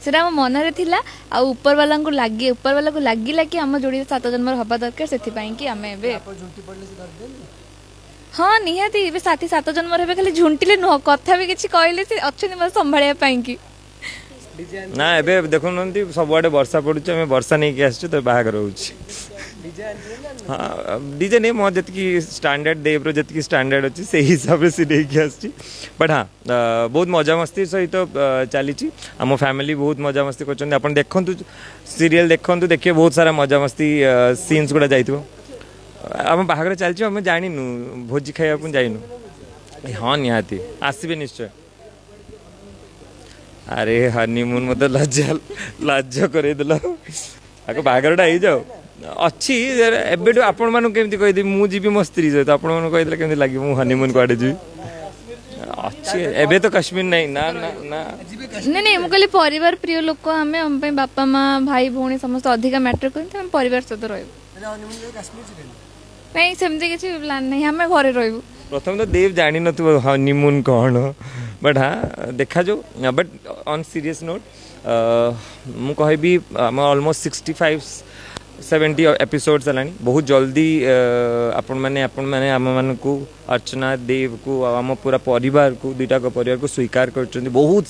ସେଟା ଆମ ମନରେ ଥିଲା ଆଉ ଉପରବାଲାଙ୍କୁ ଲାଗି ଉପରବାଲାକୁ ଲାଗିଲା କି ଆମ ଯୋଡ଼ିରେ ସାତ ଜନ୍ମର ହବା ଦରକାର, ସେଥିପାଇଁ କି ଆମେ ଏବେ। ଆପଣ ଝୁଣ୍ଟି ପଡ଼ିଲେ ସେ ଧରିଦେଲେ? ହଁ, ନିହାତି। ଏବେ ସାଥୀ ସାତ ଜନ୍ମର ହେବେ, ଖାଲି ଝୁଣ୍ଟିଲେ ନୁହଁ, କଥା ବି କିଛି କହିଲେ ସେ ଅଛନ୍ତି ମୋତେ ସମ୍ଭାଳିବା ପାଇଁ କି। ଡିଜେ? ନା, ଏବେ ଦେଖୁନାହାନ୍ତି, ସବୁଆଡ଼େ ବର୍ଷା ପଡ଼ୁଛି। ଆମେ ବର୍ଷା ନେଇକି ଆସିଛୁ ତ ବାହାଘର ହେଉଛି। ଡିଜେ ଆଣିଥିଲେ ନା? ହଁ, ଡିଜେ ନେଇ ମୋ ଯେତିକି ଷ୍ଟାଣ୍ଡାର୍ଡ, ଦେବ୍ର ଯେତିକି ଷ୍ଟାଣ୍ଡାର୍ଡ ଅଛି, ସେଇ ହିସାବରେ ସେ ନେଇକି ଆସିଛି। ବଟ୍ ହଁ, ବହୁତ ମଜାମସ୍ତି ସହିତ ଚାଲିଛି। ଆମ ଫ୍ୟାମିଲି ବହୁତ ମଜାମସ୍ତି କରୁଛନ୍ତି। ଆପଣ ଦେଖନ୍ତୁ, ସିରିଏଲ୍ ଦେଖନ୍ତୁ, ଦେଖିବେ ବହୁତ ସାରା ମଜାମସ୍ତି ସିନ୍ସ ଗୁଡ଼ା ଯାଇଥିବ। ଆମ ବାହାଘର ଚାଲିଛି, ଆମେ ଜାଣିନୁ, ଭୋଜି ଖାଇବାକୁ ଯାଇନୁ। ହଁ, ନିହାତି ଆସିବେ ନିଶ୍ଚୟ। ଆରେ, ହନିମୁନ୍ ମୋତେ ଲଜ୍ଜା ଲାଜ କରେଇଦେଲ। ଆଗ ବାହାଘରଟା ହେଇଯାଉ। ଅଛି ଏବେଠୁ ଆପଣମାନଙ୍କୁ କେମିତି କହିଦେବି? ମୁଁ ଯିବି ମୋ ସ୍ତ୍ରୀ ସହିତ, ଆପଣମାନଙ୍କୁ କହିଦେଲେ କେମିତି ଲାଗିବ? ମୁଁ ହନିମୁନ୍ କୁଆଡ଼େ ଯିବି ଅଛି ଏବେ ତ କାଶ୍ମୀର ନାହିଁ। ନା ନା ନା। ନାଇଁ ନାଇଁ, ମୁଁ କହିଲି ପରିବାର ପ୍ରିୟ ଲୋକ ଆମେ। ଆମ ପାଇଁ ବାପା, ମା, ଭାଇ, ଭଉଣୀ ସମସ୍ତେ ଅଧିକା ମ୍ୟାଟର କରନ୍ତି। ଆମେ ପରିବାର ସହିତ ରହିବୁ। ମାନେ ହନିମୁନ୍ କାଶ୍ମୀର ଯିବେନି? ନାଇଁ, ସେମିତି କିଛି ପ୍ଲାନ୍ ନାହିଁ, ଆମେ ଘରେ ରହିବୁ। ପ୍ରଥମେ ତ ଦେବ ଜାଣିନଥିବ ହନିମୁନ୍ କ'ଣ। ବଟ୍ ହଁ, ଦେଖାଯାଉ। ବଟ୍ ଅନ୍ ସିରିୟସ୍ ନୋଟ୍ ମୁଁ କହିବି, ଆମ ଅଲମୋଷ୍ଟ 65-70 ଏପିସୋଡ୍ସ ହେଲାଣି। ବହୁତ ଜଲ୍ଦି ଆପଣମାନେ ଆମମାନଙ୍କୁ, ଅର୍ଚ୍ଚନା, ଦେବକୁ ଆଉ ଆମ ପୁରା ପରିବାରକୁ, ଦୁଇଟାକ ପରିବାରକୁ ସ୍ୱୀକାର କରୁଛନ୍ତି ବହୁତ।